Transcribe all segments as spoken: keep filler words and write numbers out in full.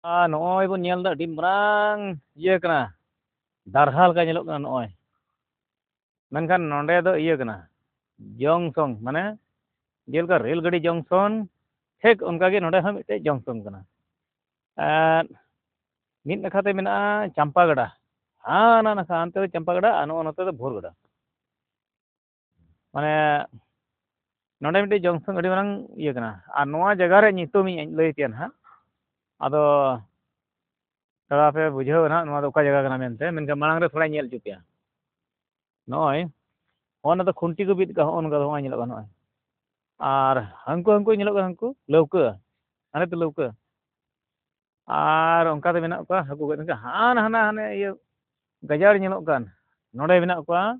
ᱟᱨ ᱱᱚᱜᱼᱚᱭ ᱵᱚᱱ ᱧᱮᱞ ᱮᱫᱟ, ᱟᱹᱰᱤ ᱢᱟᱨᱟᱝ ᱤᱭᱟᱹ ᱠᱟᱱᱟ, ᱫᱟᱨᱦᱟ ᱞᱮᱠᱟ ᱧᱮᱞᱚᱜ ᱠᱟᱱᱟ ᱱᱚᱜᱼᱚᱭ᱾ ᱢᱮᱱᱠᱷᱟᱱ ᱱᱚᱸᱰᱮ ᱫᱚ ᱤᱭᱟᱹ ᱠᱟᱱᱟ, ᱡᱚᱝᱥᱚᱝ, ᱢᱟᱱᱮ ᱡᱮᱞᱮᱠᱟ ᱨᱮᱞ ᱜᱟᱹᱰᱤ ᱡᱚᱝᱥᱚᱱ, ᱴᱷᱤᱠ ᱚᱱᱠᱟᱜᱮ ᱱᱚᱸᱰᱮ ᱦᱚᱸ ᱢᱤᱫᱴᱮᱡ ᱡᱚᱝᱥᱚᱱ ᱠᱟᱱᱟ᱾ ᱟᱨ ᱢᱤᱫ ᱱᱟᱠᱷᱟ ᱛᱮ ᱢᱮᱱᱟᱜᱼᱟ ᱪᱟᱢᱯᱟ ᱜᱟᱰᱟ, ᱦᱟᱱᱟ ᱱᱟᱠᱷᱟ ᱦᱟᱱᱛᱮ ᱫᱚ ᱪᱟᱢᱯᱟ ᱜᱟᱰᱟ ᱟᱨ ᱱᱚᱜᱼᱚ ᱱᱚᱛᱮ ᱫᱚ ᱵᱷᱳᱨ ᱜᱟᱰᱟ᱾ ᱢᱟᱱᱮ ᱱᱚᱸᱰᱮ ᱢᱤᱫᱴᱮᱡ ᱡᱚᱝᱥᱚᱱ ᱟᱹᱰᱤ ᱢᱟᱨᱟᱝ ᱤᱭᱟᱹ ᱠᱟᱱᱟ᱾ ᱟᱨ ᱱᱚᱣᱟ ᱡᱟᱭᱜᱟ ᱨᱮᱭᱟᱜ ᱧᱩᱛᱩᱢ ᱤᱧ ᱞᱟᱹᱭ ᱟᱯᱮᱭᱟ ᱱᱟᱦᱟᱜ᱾ ᱟᱫᱚ ᱛᱷᱚᱲᱟ ᱯᱮ ᱵᱩᱡᱷᱟᱹᱣᱟ ᱱᱟᱦᱟᱜ ᱱᱚᱣᱟ ᱫᱚ ᱚᱠᱟ ᱡᱟᱭᱜᱟ ᱠᱟᱱᱟ ᱢᱮᱱᱛᱮ, ᱢᱮᱱᱠᱷᱟᱱ ᱢᱟᱲᱟᱝ ᱨᱮ ᱛᱷᱚᱲᱟᱧ ᱧᱮᱞ ᱦᱚᱪᱚ ᱯᱮᱭᱟ᱾ ᱱᱚᱜᱼᱚᱭ, ᱦᱚᱸ, ᱚᱱᱟ ᱫᱚ ᱠᱷᱩᱱᱴᱤ ᱠᱚ ᱵᱤᱫ ᱠᱟᱜᱼᱟ, ᱦᱚᱸᱜᱼᱚ ᱱᱚᱝᱠᱟ ᱫᱚ ᱦᱚᱸᱜᱼᱚᱭ ᱧᱮᱞᱚᱜ ᱠᱟᱱᱟ ᱱᱚᱜᱼᱚᱭ᱾ ᱟᱨ ᱦᱟᱱᱠᱩ, ᱦᱟᱱᱠᱩ ᱧᱮᱞᱚᱜ ᱠᱟᱱᱟ, ᱦᱟᱱᱠᱩ ᱞᱟᱹᱣᱠᱟᱹ, ᱦᱟᱱᱮ ᱛᱚ ᱞᱟᱹᱣᱠᱟᱹ᱾ ᱟᱨ ᱚᱱᱠᱟ ᱛᱮ ᱢᱮᱱᱟᱜ ᱠᱚᱣᱟ ᱦᱟᱹᱠᱩ ᱜᱚᱡ ᱞᱮᱠᱟ, ᱦᱟᱱᱟ, ᱦᱟᱱᱟ, ᱦᱟᱱᱮ ᱤᱭᱟᱹ ᱜᱟᱡᱟᱲ ᱧᱮᱞᱚᱜ ᱠᱟᱱ, ᱱᱚᱰᱮ ᱢᱮᱱᱟᱜ ᱠᱚᱣᱟ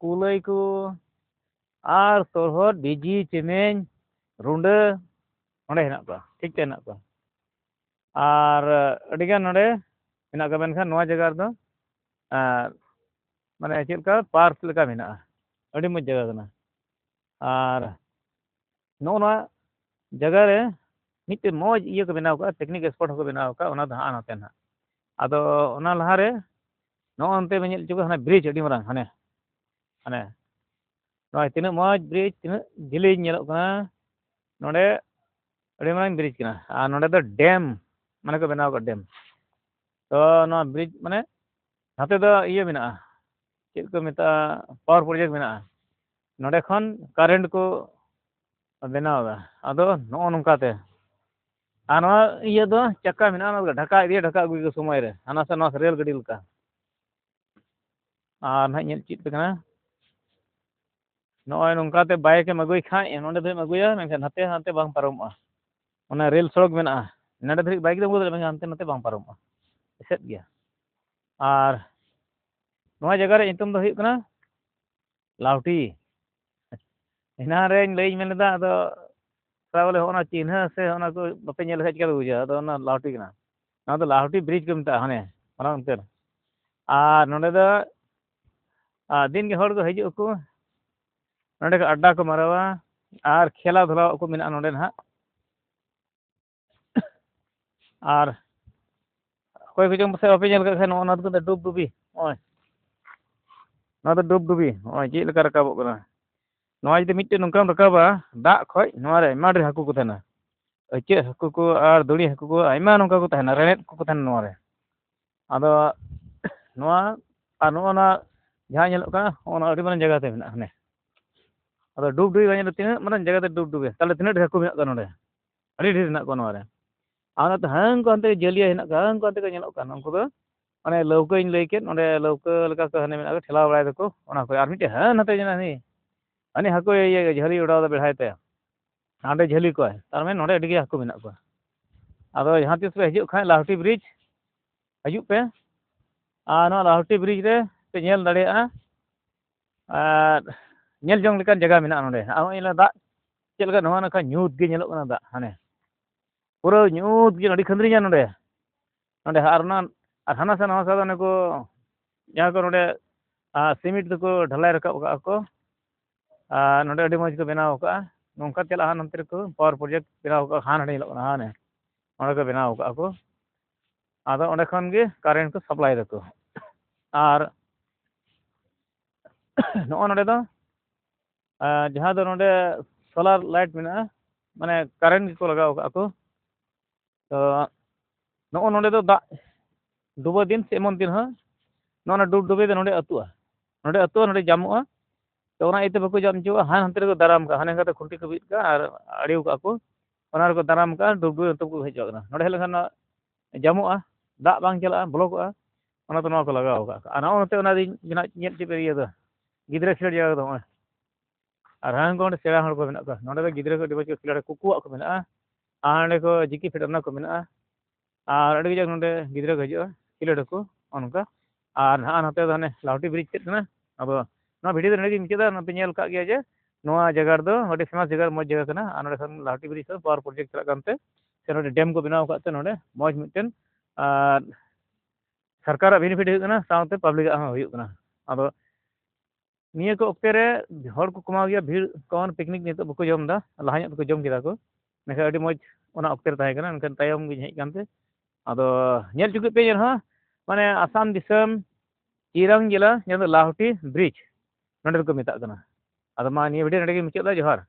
ᱠᱩᱞᱟᱹᱭ ᱠᱚ ᱟᱨ ᱛᱚᱨᱦᱚᱫ, ᱵᱤᱡᱤ, ᱪᱮᱢᱮᱧ, ᱨᱩᱸᱰᱟᱹ, ᱱᱚᱰᱮ ᱦᱮᱱᱟᱜ ᱠᱚᱣᱟ, ᱴᱷᱤᱠ ᱛᱮ ᱦᱮᱱᱟᱜ ᱠᱚᱣᱟ᱾ ᱟᱨ ᱟᱹᱰᱤᱜᱟᱱ ᱱᱚᱰᱮ ᱢᱮᱱᱟᱜ ᱠᱚᱣᱟ, ᱢᱮᱱᱠᱷᱟᱱ ᱱᱚᱣᱟ ᱡᱟᱭᱜᱟ ᱨᱮᱫᱚ, ᱟᱨ, ᱢᱟᱱᱮ ᱪᱮᱫ ᱞᱮᱠᱟ ᱯᱟᱨᱠ ᱞᱮᱠᱟ ᱢᱮᱱᱟᱜᱼᱟ, ᱟᱹᱰᱤ ᱢᱚᱡᱽ ᱡᱟᱭᱜᱟ ᱠᱟᱱᱟ᱾ ᱟᱨ ᱱᱚᱜᱼᱚ ᱱᱚᱣᱟ ᱡᱟᱭᱜᱟ ᱨᱮ ᱢᱤᱫᱴᱮᱱ ᱢᱚᱡᱽ ᱤᱭᱟᱹ ᱠᱚ ᱵᱮᱱᱟᱣ ᱠᱟᱜᱼᱟ, ᱯᱤᱠᱱᱤᱠ ᱥᱯᱚᱴ ᱦᱚᱸᱠᱚ ᱵᱮᱱᱟᱣ ᱠᱟᱜᱼᱟ, ᱚᱱᱟ ᱫᱚ ᱦᱟᱸᱜ ᱱᱚᱛᱮ ᱱᱟᱦᱟᱜ᱾ ᱟᱫᱚ ᱚᱱᱟ ᱞᱟᱦᱟᱨᱮ ᱱᱚᱜᱼᱚ ᱱᱚᱱᱛᱮ ᱵᱮᱱ ᱧᱮᱞ ᱦᱚᱪᱚ ᱠᱚᱣᱟ, ᱦᱟᱱᱮ ᱵᱨᱤᱡᱽ ᱟᱹᱰᱤ ᱢᱟᱨᱟᱝ, ᱦᱟᱱᱮ, ᱦᱟᱱᱮ ᱱᱚᱜᱼᱚᱭ ᱛᱤᱱᱟᱹᱜ ᱢᱚᱡᱽ ᱵᱨᱤᱡᱽ, ᱛᱤᱱᱟᱹᱜ ᱡᱤᱞᱤᱧ ᱧᱮᱞᱚᱜ ᱠᱟᱱᱟ᱾ ᱱᱚᱰᱮ ᱟᱹᱰᱤ ᱢᱟᱨᱟᱝ ᱵᱨᱤᱡᱽ ᱠᱟᱱᱟ᱾ ᱟᱨ ᱱᱚᱰᱮ ᱫᱚ ᱰᱮᱢ, ᱢᱟᱱᱮ ᱠᱚ ᱵᱮᱱᱟᱣ ᱠᱟᱜ ᱰᱮᱢ᱾ ᱛᱚ ᱱᱚᱣᱟ ᱵᱨᱤᱡᱽ ᱢᱟᱱᱮ ᱱᱚᱛᱮ ᱫᱚ ᱤᱭᱟᱹ ᱢᱮᱱᱟᱜᱼᱟ, ᱪᱮᱫ ᱠᱚ ᱢᱮᱛᱟᱜᱼᱟ, ᱯᱟᱣᱟᱨ ᱯᱨᱚᱡᱮᱠᱴ ᱢᱮᱱᱟᱜᱼᱟ᱾ ᱱᱚᱰᱮ ᱠᱷᱚᱱ ᱠᱟᱨᱮᱱᱴ ᱠᱚ ᱵᱮᱱᱟᱣ ᱮᱫᱟ᱾ ᱟᱫᱚ ᱱᱚᱜᱼᱚ ᱱᱚᱝᱠᱟ ᱛᱮ᱾ ᱟᱨ ᱱᱚᱣᱟ ᱤᱭᱟᱹ ᱫᱚ ᱪᱟᱠᱟ ᱢᱮᱱᱟᱜᱼᱟ, ᱚᱱᱟ ᱫᱚ ᱰᱷᱟᱠᱟ ᱤᱫᱤᱭᱟ, ᱰᱷᱟᱠᱟ ᱟᱹᱜᱩᱭᱟ ᱥᱚᱢᱚᱭ ᱨᱮ, ᱦᱟᱱᱟ ᱥᱮ ᱱᱚᱣᱟ ᱥᱮ ᱨᱮᱹᱞ ᱜᱟᱹᱰᱤ ᱞᱮᱠᱟ᱾ ᱟᱨ ᱱᱟᱦᱟᱜ ᱧᱮᱞ ᱪᱮᱫ ᱯᱮ ᱠᱟᱱᱟ, ᱱᱚᱜᱼᱚᱭ ᱱᱚᱝᱠᱟ ᱛᱮ ᱵᱟᱭᱤᱠ ᱮᱢ ᱟᱹᱜᱩᱭ ᱠᱷᱟᱡ ᱱᱚᱸᱰᱮ ᱫᱷᱟᱹᱵᱤᱡ ᱮᱢ ᱟᱹᱜᱩᱭᱟ, ᱢᱮᱱᱠᱷᱟᱱ ᱦᱟᱱᱛᱮ ᱦᱟᱱᱛᱮ ᱵᱟᱝ ᱯᱟᱨᱚᱢᱚᱜᱼᱟ᱾ ᱚᱱᱟ ᱨᱮᱹᱞ ᱥᱚᱲᱚᱠ ᱢᱮᱱᱟᱜᱼᱟ, ᱱᱚᱸᱰᱮ ᱫᱷᱟᱹᱵᱤᱡ ᱵᱟᱭᱤᱠ ᱫᱚᱢ ᱟᱹᱜᱩ ᱫᱟᱲᱮᱭᱟᱜᱼᱟ, ᱢᱮᱱᱠᱷᱟᱱ ᱦᱟᱱᱛᱮ ᱱᱟᱛᱮ ᱵᱟᱝ ᱯᱟᱨᱚᱢᱚᱜᱼᱟ, ᱮᱥᱮᱫ ᱜᱮᱭᱟ᱾ ᱟᱨ ᱱᱚᱣᱟ ᱡᱟᱭᱜᱟ ᱨᱮᱭᱟᱜ ᱧᱩᱛᱩᱢ ᱫᱚ ᱦᱩᱭᱩᱜ ᱠᱟᱱᱟ ᱞᱟᱣᱴᱤ᱾ ᱮᱱᱟᱱ ᱨᱮᱧ ᱞᱟᱹᱭᱟᱹᱧ ᱢᱮᱱ ᱞᱮᱫᱟ, ᱟᱫᱚ ᱛᱷᱚᱲᱟ ᱵᱚᱞᱮ ᱦᱚᱸᱜᱼᱚ ᱱᱟ ᱪᱤᱱᱦᱟᱹ ᱥᱮ ᱦᱚᱸᱜᱼᱚ ᱱᱟ ᱠᱚ ᱵᱟᱯᱮ ᱧᱮᱞ ᱞᱮᱠᱷᱟᱡ ᱪᱤᱠᱟᱹ ᱯᱮ ᱵᱩᱡᱷᱟᱹᱣᱟ? ᱟᱫᱚ ᱚᱱᱟ ᱞᱟᱣᱴᱤ ᱠᱟᱱᱟ, ᱱᱚᱣᱟ ᱫᱚ ᱞᱟᱣᱴᱤ ᱵᱨᱤᱡᱽ ᱠᱚ ᱢᱮᱛᱟᱜᱼᱟ, ᱦᱟᱱᱮ ᱢᱟᱨᱟᱝ ᱩᱛᱟᱹᱨ᱾ ᱟᱨ ᱱᱚᱸᱰᱮ ᱫᱚ, ᱟᱨ ᱫᱤᱱ ᱜᱮ ᱦᱚᱲ ᱠᱚ ᱦᱤᱡᱩᱜ ᱟᱠᱚ, ᱱᱚᱸᱰᱮ ᱠᱚ ᱟᱰᱰᱟ ᱠᱚ ᱢᱟᱨᱟᱣᱟ ᱟᱨ ᱠᱷᱮᱞᱟ ᱫᱷᱩᱞᱟᱣᱟᱜ ᱠᱚ ᱢᱮᱱᱟᱜᱼᱟ ᱱᱚᱸᱰᱮ ᱱᱟᱦᱟᱜ᱾ ᱟᱨ ᱚᱠᱚᱭ ᱠᱚᱪᱚᱝ ᱯᱟᱥᱮᱡ ᱵᱟᱯᱮ ᱧᱮᱞ ᱠᱟᱜ ᱠᱷᱟᱱ, ᱱᱚᱜᱼᱚ ᱱᱚᱣᱟ ᱫᱚᱠᱚ ᱢᱮᱛᱟᱜᱼᱟ ᱰᱩᱵ ᱰᱩᱵᱤ᱾ ᱱᱚᱜᱼᱚᱭ ᱱᱚᱣᱟ ᱫᱚ ᱰᱩᱵ ᱰᱩᱵᱤ, ᱱᱚᱜᱼᱚᱭ ᱪᱮᱫ ᱞᱮᱠᱟ ᱨᱟᱠᱟᱵᱚᱜ ᱠᱟᱱᱟ᱾ ᱱᱚᱣᱟ ᱡᱩᱫᱤ ᱢᱤᱫᱴᱮᱱ ᱱᱚᱝᱠᱟᱢ ᱨᱟᱠᱟᱵᱟ ᱫᱟᱜ ᱠᱷᱚᱡ, ᱱᱚᱣᱟ ᱨᱮ ᱟᱭᱢᱟ ᱰᱷᱮᱨ ᱦᱟᱹᱠᱩ ᱠᱚ ᱛᱟᱦᱮᱱᱟ, ᱤᱪᱟᱹᱜ ᱦᱟᱹᱠᱩ ᱠᱚ ᱟᱨ ᱫᱩᱲᱤ ᱦᱟᱹᱠᱩ ᱠᱚ, ᱟᱭᱢᱟ ᱱᱚᱝᱠᱟ ᱠᱚ ᱛᱟᱦᱮᱱᱟ, ᱨᱮᱲᱮᱫ ᱠᱚᱠᱚ ᱛᱟᱦᱮᱱᱟ ᱱᱚᱣᱟ ᱨᱮ᱾ ᱟᱫᱚ ᱱᱚᱣᱟ ᱟᱨ ᱱᱚᱜᱼᱚ ᱱᱟ ᱡᱟᱦᱟᱸ ᱧᱮᱞᱚᱜ ᱠᱟᱱᱟ, ᱱᱚᱜᱼᱚ ᱱᱟ ᱟᱹᱰᱤ ᱢᱟᱨᱟᱝ ᱡᱟᱭᱜᱟ ᱛᱮ ᱢᱮᱱᱟᱜᱼᱟ᱾ ᱦᱟᱱᱮ ᱟᱫᱚ ᱰᱩᱵ ᱰᱩᱵᱤ ᱵᱟᱝ ᱧᱮᱞᱚᱜ, ᱛᱤᱱᱟᱹᱜ ᱢᱟᱨᱟᱝ ᱡᱟᱭᱜᱟ ᱛᱮ ᱰᱩᱵ ᱰᱩᱵᱤ, ᱛᱟᱦᱞᱮ ᱛᱤᱱᱟᱹᱜ ᱰᱷᱮᱨ ᱦᱟᱹᱠᱩ ᱢᱮᱱᱟᱜ ᱠᱚᱣᱟ ᱱᱚᱰᱮ? ᱟᱹᱰᱤ ᱰᱷᱮᱨ ᱦᱮᱱᱟᱜ ᱠᱚᱣᱟ ᱱᱚᱣᱟ ᱨᱮ᱾ ᱟᱨ ᱚᱱᱟᱛᱮ ᱦᱟᱹᱱᱠᱩ ᱦᱟᱱᱛᱮ ᱡᱟᱹᱞᱤᱭᱟᱹ ᱦᱮᱱᱟᱜ ᱠᱚᱣᱟ, ᱦᱟᱹᱱᱠᱩ ᱦᱟᱱᱛᱮ ᱠᱚ ᱧᱮᱞᱚᱜ ᱠᱟᱱᱟ᱾ ᱩᱱᱠᱩ ᱫᱚ ᱚᱱᱮ ᱞᱟᱹᱣᱠᱟᱹᱧ ᱞᱟᱹᱭ ᱠᱮᱫ, ᱚᱸᱰᱮ ᱞᱟᱹᱣᱠᱟᱹ ᱞᱮᱠᱟ ᱠᱚ ᱦᱟᱱᱮ ᱢᱮᱱᱟᱜ ᱠᱚ, ᱴᱷᱮᱞᱟᱣ ᱵᱟᱲᱟᱭ ᱫᱟᱠᱚ ᱚᱱᱟ ᱠᱚ᱾ ᱟᱨ ᱢᱤᱫᱴᱮᱱ ᱦᱟᱹᱱ ᱦᱟᱱᱛᱮ ᱡᱮᱱᱚ ᱦᱟᱹᱱᱤ, ᱦᱟᱹᱱᱤ ᱦᱟᱹᱠᱩ ᱤᱭᱟᱹ ᱡᱷᱟᱹᱞᱤ ᱚᱰᱟᱣ ᱫᱟ ᱵᱮᱲᱦᱟᱭ ᱛᱮ, ᱦᱟᱸᱰᱮ ᱡᱷᱟᱹᱞᱤ ᱠᱚᱣᱟᱭ᱾ ᱛᱟᱨ ᱢᱟᱱᱮ ᱱᱚᱰᱮ ᱟᱹᱰᱤ ᱜᱮ ᱦᱟᱹᱠᱩ ᱢᱮᱱᱟᱜ ᱠᱚᱣᱟ᱾ ᱟᱫᱚ ᱡᱟᱦᱟᱸ ᱛᱤᱥ ᱯᱮ ᱦᱤᱡᱩᱜ ᱠᱷᱟᱱ ᱞᱟᱦᱩᱴᱤ ᱵᱨᱤᱡᱽ ᱦᱤᱡᱩᱜ ᱯᱮ, ᱟᱨ ᱱᱚᱣᱟ ᱞᱟᱦᱩᱴᱤ ᱵᱨᱤᱡᱽ ᱨᱮ ᱯᱮ ᱧᱮᱞ ᱫᱟᱲᱮᱭᱟᱜᱼᱟ᱾ ᱟᱨ ᱧᱮᱞ ᱡᱚᱝ ᱞᱮᱠᱟᱱ ᱡᱟᱭᱜᱟ ᱢᱮᱱᱟᱜᱼᱟ ᱱᱚᱰᱮ᱾ ᱟᱨ ᱱᱚᱜᱼᱚᱭ ᱧᱮᱞ ᱫᱟᱜ ᱪᱮᱫ ᱞᱮᱠᱟ, ᱱᱚᱣᱟ ᱱᱟᱠᱷᱟ ᱧᱩᱛ ᱜᱮ ᱧᱮᱞᱚᱜ ᱠᱟᱱᱟ ᱫᱟᱜ, ᱦᱟᱱᱮ ᱯᱩᱨᱟᱹ ᱧᱩᱛ ᱜᱮ, ᱟᱹᱰᱤ ᱠᱷᱟᱹᱱᱫᱽᱨᱤᱧᱟ ᱱᱚᱰᱮ᱾ ᱱᱚᱰᱮ ᱟᱨ ᱚᱱᱟ, ᱟᱨ ᱦᱟᱱᱟ ᱥᱟ ᱱᱟᱣᱟ ᱥᱟ ᱫᱚ ᱚᱱᱮ ᱠᱚ, ᱡᱟᱦᱟᱸ ᱠᱚ ᱱᱚᱰᱮ, ᱟᱨ ᱥᱤᱢᱮᱱᱴ ᱛᱮᱠᱚ ᱰᱷᱟᱞᱟᱭ ᱨᱟᱠᱟᱵ ᱟᱠᱟᱫᱼᱟ ᱠᱚ, ᱟᱨ ᱱᱚᱰᱮ ᱟᱹᱰᱤ ᱢᱚᱡᱽ ᱠᱚ ᱵᱮᱱᱟᱣ ᱟᱠᱟᱫᱼᱟ᱾ ᱱᱚᱝᱠᱟ ᱪᱟᱞᱟᱜᱼᱟ, ᱱᱚᱱᱛᱮ ᱨᱮᱠᱚ ᱯᱟᱣᱟᱨ ᱯᱨᱚᱡᱮᱠᱴ ᱵᱮᱱᱟᱣ ᱟᱠᱟᱫᱼᱟ, ᱦᱟᱱ ᱦᱟᱸᱰᱮ ᱧᱮᱞᱚᱜ ᱠᱟᱱᱟ, ᱦᱟᱱᱮ ᱚᱸᱰᱮ ᱠᱚ ᱵᱮᱱᱟᱣ ᱟᱠᱟᱫᱼᱟ ᱠᱚ᱾ ᱟᱫᱚ ᱚᱸᱰᱮ ᱠᱷᱚᱱ ᱜᱮ ᱠᱟᱨᱮᱱᱴ ᱠᱚ ᱥᱟᱯᱞᱟᱭ ᱫᱟᱠᱚ᱾ ᱟᱨ ᱱᱚᱜᱼᱚ ᱱᱚᱰᱮ ᱫᱚ, ᱟᱨ ᱡᱟᱦᱟᱸ ᱫᱚ ᱱᱚᱰᱮ ᱥᱳᱞᱟᱨ ᱞᱟᱭᱤᱴ ᱢᱮᱱᱟᱜᱼᱟ, ᱢᱟᱱᱮ ᱠᱟᱨᱮᱱᱴ ᱜᱮᱠᱚ ᱞᱟᱜᱟᱣ ᱟᱠᱟᱫᱼᱟ ᱠᱚ᱾ ᱛᱚ ᱱᱚᱜᱼᱚ ᱱᱚᱰᱮ ᱫᱚ ᱫᱟᱜ ᱰᱩᱵᱟᱹ ᱫᱤᱱ ᱥᱮ ᱮᱢᱚᱱ ᱫᱤᱱ ᱦᱚᱸ ᱱᱚᱜᱼᱚ ᱱᱚᱣᱟ ᱰᱩᱵ ᱰᱩᱵᱟᱹ ᱫᱚ ᱱᱚᱰᱮ ᱟᱹᱛᱩᱜᱼᱟ, ᱱᱚᱰᱮ ᱟᱹᱛᱩᱜᱼᱟ, ᱱᱚᱰᱮ ᱡᱟᱢᱚᱜᱼᱟ᱾ ᱛᱚ ᱚᱱᱟ ᱤᱭᱟᱹᱛᱮ ᱵᱟᱠᱚ ᱡᱟᱢ ᱦᱚᱪᱚᱣᱟᱜᱼᱟ, ᱦᱟᱱᱮ ᱦᱟᱱᱛᱮ ᱨᱮᱠᱚ ᱫᱟᱨᱟᱢ ᱠᱟᱜᱼᱟ, ᱦᱟᱱᱮ ᱦᱟᱱᱛᱮ ᱠᱷᱩᱱᱴᱤ ᱠᱚ ᱵᱤᱫ ᱠᱟᱜᱼᱟ ᱟᱨ ᱟᱲᱮ ᱠᱟᱜᱼᱟ ᱠᱚ, ᱚᱱᱟ ᱨᱮᱠᱚ ᱫᱟᱨᱟᱢ ᱠᱟᱜᱼᱟ, ᱰᱩᱵ ᱰᱩᱵᱟᱹ ᱱᱚᱛᱮ ᱠᱚ ᱦᱮᱡ ᱪᱟᱵᱟᱜ ᱠᱟᱱᱟ᱾ ᱱᱚᱰᱮ ᱦᱮᱡ ᱞᱮᱱᱠᱷᱟᱱ ᱚᱱᱟ ᱡᱟᱢᱚᱜᱼᱟ, ᱫᱟᱜ ᱵᱟᱝ ᱪᱟᱞᱟᱜᱼᱟ, ᱵᱞᱚᱠᱚᱜᱼᱟ, ᱚᱱᱟᱛᱮ ᱱᱚᱣᱟ ᱠᱚ ᱞᱟᱜᱟᱣ ᱠᱟᱜᱼᱟ᱾ ᱟᱨ ᱱᱚᱜᱼᱚ ᱱᱚᱛᱮ ᱚᱱᱟ ᱫᱤᱱ ᱧᱮᱞ ᱪᱮᱫ ᱯᱮ ᱤᱭᱟᱹ ᱫᱚ, ᱜᱤᱫᱽᱨᱟᱹ ᱠᱷᱮᱞᱳᱰ ᱡᱟᱭᱜᱟ ᱠᱚᱫᱚ ᱱᱚᱜᱼᱚᱭ᱾ ᱟᱨ ᱦᱟᱱᱟ ᱠᱚ ᱚᱸᱰᱮ ᱥᱮᱬᱟ ᱦᱚᱲ ᱠᱚ ᱢᱮᱱᱟᱜ ᱠᱚᱣᱟ, ᱱᱚᱸᱰᱮ ᱫᱚ ᱜᱤᱫᱽᱨᱟᱹ ᱠᱚ ᱟᱹᱰᱤ ᱢᱚᱡᱽ ᱠᱚ ᱠᱷᱮᱞᱳᱰᱟ, ᱠᱩᱠᱩᱣᱟᱜ ᱠᱚ ᱢᱮᱱᱟᱜᱼᱟ, ᱟᱨ ᱦᱟᱸᱰᱮ ᱠᱚ ᱡᱤᱠᱤ ᱯᱷᱮᱰ ᱚᱱᱟ ᱠᱚ ᱢᱮᱱᱟᱜᱼᱟ, ᱟᱨ ᱟᱹᱰᱤ ᱠᱟᱡᱟᱠ ᱱᱚᱸᱰᱮ ᱜᱤᱫᱽᱨᱟᱹ ᱠᱚ ᱦᱤᱡᱩᱜᱼᱟ ᱠᱷᱮᱞᱳᱰ ᱟᱠᱚ ᱚᱱᱠᱟ᱾ ᱟᱨ ᱱᱟᱦᱟᱜ ᱱᱚᱛᱮ ᱫᱚ ᱦᱟᱱᱮ ᱞᱟᱦᱩᱴᱤ ᱵᱨᱤᱡᱽ ᱪᱮᱫ ᱠᱟᱱᱟ, ᱟᱫᱚ ᱱᱚᱣᱟ ᱵᱷᱤᱰᱤᱭᱳ ᱫᱚ ᱱᱚᱸᱰᱮ ᱜᱮᱧ ᱢᱩᱪᱟᱹᱫᱟ᱾ ᱱᱚᱛᱮ ᱧᱮᱞ ᱠᱟᱜ ᱜᱮᱭᱟ ᱡᱮ ᱱᱚᱣᱟ ᱡᱟᱭᱜᱟ ᱨᱮᱫᱚ ᱟᱹᱰᱤ ᱯᱷᱮᱢᱟᱥ ᱡᱟᱭᱜᱟ, ᱢᱚᱡᱽ ᱡᱟᱭᱜᱟ ᱠᱟᱱᱟ, ᱟᱨ ᱱᱚᱸᱰᱮ ᱠᱷᱚᱱ ᱞᱟᱦᱩᱴᱤ ᱵᱨᱤᱡᱽ ᱠᱷᱚᱱ ᱯᱟᱣᱟᱨ ᱯᱨᱚᱡᱮᱠᱴ ᱪᱟᱞᱟᱜ ᱠᱟᱱᱛᱮ ᱥᱮ ᱱᱚᱸᱰᱮ ᱰᱮᱢ ᱠᱚ ᱵᱮᱱᱟᱣ ᱟᱠᱟᱫ ᱛᱮ ᱱᱚᱸᱰᱮ ᱢᱚᱡᱽ ᱢᱤᱫᱴᱮᱱ, ᱟᱨ ᱥᱚᱨᱠᱟᱨᱟᱜ ᱵᱮᱱᱤᱯᱷᱤᱴ ᱦᱩᱭᱩᱜ ᱠᱟᱱᱟ, ᱥᱟᱶᱛᱮ ᱯᱟᱵᱽᱞᱤᱠᱟᱜ ᱦᱚᱸ ᱦᱩᱭᱩᱜ ᱠᱟᱱᱟ᱾ ᱟᱫᱚ ᱱᱤᱭᱟᱹ ᱠᱚ ᱚᱠᱛᱮ ᱨᱮ ᱦᱚᱲ ᱠᱚ ᱠᱚᱢᱟᱣ ᱜᱮᱭᱟ, ᱵᱷᱤᱲ ᱠᱚᱢ, ᱯᱤᱠᱱᱤᱠ ᱱᱤᱛᱚᱜ ᱵᱟᱠᱚ ᱡᱚᱢ ᱮᱫᱟ, ᱞᱟᱦᱟ ᱧᱚᱜ ᱫᱚᱠᱚ ᱡᱚᱢ ᱠᱮᱫᱟ ᱠᱚ, ᱢᱮᱱᱠᱷᱟᱱ ᱟᱹᱰᱤ ᱢᱚᱡᱽ ᱚᱱᱟ ᱚᱠᱛᱮ ᱨᱮ ᱛᱟᱦᱮᱸ ᱠᱟᱱᱟ, ᱢᱮᱱᱠᱷᱟᱱ ᱛᱟᱭᱚᱢ ᱜᱤᱧ ᱦᱮᱡ ᱠᱟᱱᱛᱮ ᱟᱫᱚ ᱧᱮᱞ ᱦᱚᱪᱚ ᱠᱮᱫ ᱯᱮ ᱮᱱᱨᱮᱦᱚᱸ, ᱢᱟᱱᱮ ᱟᱥᱟᱢ ᱫᱤᱥᱚᱢ ᱪᱤᱨᱟᱝ ᱡᱮᱞᱟ, ᱡᱟᱦᱟᱸ ᱫᱚ ᱞᱟᱦᱩᱴᱤ ᱵᱨᱤᱡᱽ, ᱱᱚᱸᱰᱮ ᱫᱚᱠᱚ ᱢᱮᱛᱟᱜ ᱠᱟᱱᱟ᱾ ᱟᱫᱚ ᱢᱟ ᱱᱤᱭᱟᱹ ᱵᱷᱤᱰᱤᱭᱳ ᱱᱚᱸᱰᱮ ᱜᱮ ᱢᱩᱪᱟᱹᱫ ᱫᱟ᱾ ᱡᱚᱦᱟᱨ᱾